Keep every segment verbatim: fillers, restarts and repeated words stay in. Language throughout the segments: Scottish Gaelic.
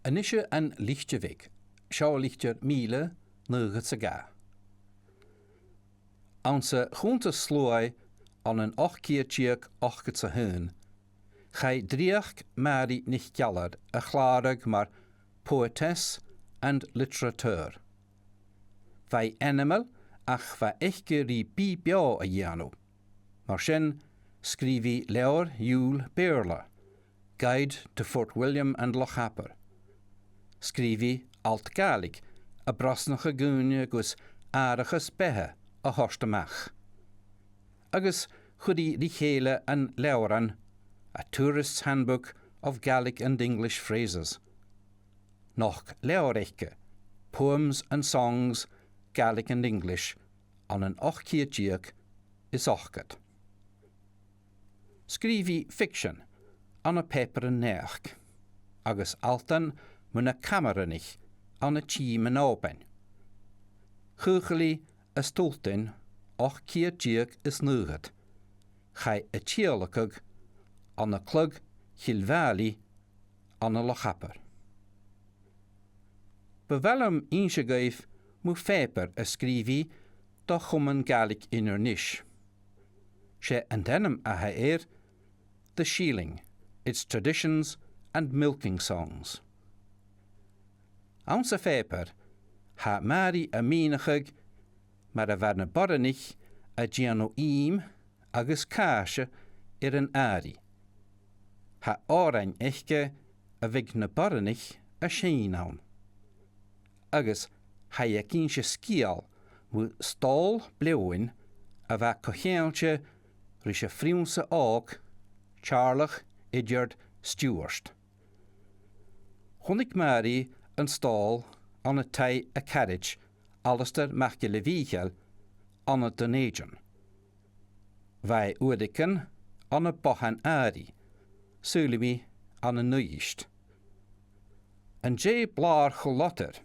A-nis An Litir Bheag, seo litir mìle naochad 's a dhà. Anns a' chunntas-sluaigh ann an ochd ceud deug ochdad 's a h-aon, chaidh dreuchd Màiri NicEalair a chlàradh mar poetess and litterateur. Bha i ainmeil ach bha aice ri bith-beò a dhèanamh. Mar sin, sgrìobh i leabhar-iùil Beurla, Guide to Fort William and Lochaber. Sgrìobh i alt Gàidhlig a' brosnachadh dhaoine gus àrachas beatha a thoirt a-mach. Agus chuir i ri chèile an leabhran A Tourist's Handbook of Gaelic and English Phrases. Nochd leabhar aice, Poems and Songs, Gaelic and English, ann an ochd ceud deug is ochdad. Sgrìobh i ficsean ann am pàipearan-naidheachd, agus altan mu na Camshronaich ann an Tìr an Òbain. Chaochail i a Sgoltainn ochd ceud deug is naochad. Chaidh a tìodhlacadh ann an Cladh Chille Mhàilidh ann an Lochaber. Bu mhath leam innse dhuibh mu phàipear a sgrìobh i do Chomann Gàidhlig Inbhir Nis. 'S e an t-ainm a th' air The Sheiling, Its Traditions and Milking Songs. Anns a' phàipear, tha Màiri a' mìneachadh mar a bha na boireannaich a' dèanamh ìm agus càise air an àirigh. Tha òrain aice a bhiodh na boireannaich a' seinn ann. Agus tha i ag innse sgeul mu stòl-bleoghainn a bha co-cheangailte ris a' phrionnsa òg, Teàrlach Eideard Stiùbhart. Chunnaic Màiri an stòl ann an taigh a caraid, Alasdair MacGilleMhìcheil, ann an Dùn Èideann. Bha e uaireigin ann am bothan àraidh, saoilidh mi ann an Uibhist. An dèidh blàr cho lodair,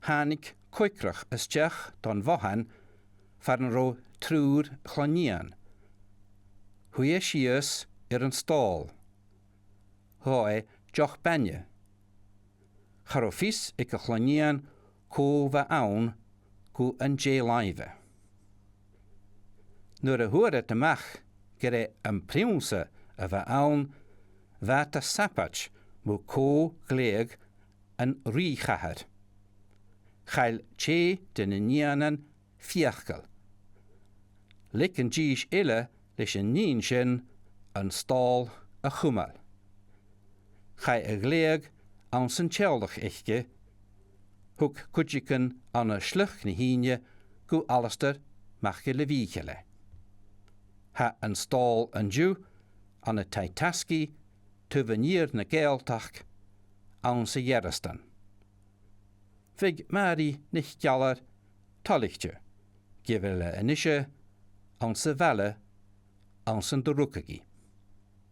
thàinig coigreach a-steach don bhothan far an robh triùir chloinn-nighean. Shuidh e sìos air an stòl. Ghabh e deoch-bainne. Cha robh fios aig a' chloinn-nighean cò bha ann gu an dèidh làimhe. Nuair a fhuair iad a-mach gur e am prionnsa a bha ann, bha iad a' sabaid mu chò ghlèidheadh an rìgh-chathair. Chaill tè de na nigheanan fiacail. Leig an dithis eile leis an nighean sin an stòl a chumail. Chaidh a ghlèidheadh anns an teaghlach aice, thug cuideigin ann an sliochd na h-Aoine gu Alasdair MacGilleMhìcheil e. Tha an stòl an-diugh ann an taigh-tasgaidh taobh an iar na Gàidhealtachd anns a' Ghearasdan. Bhiodh Màiri NicEalair toilichte gu bheil e a-nise anns a' bhaile anns an do rugadh i.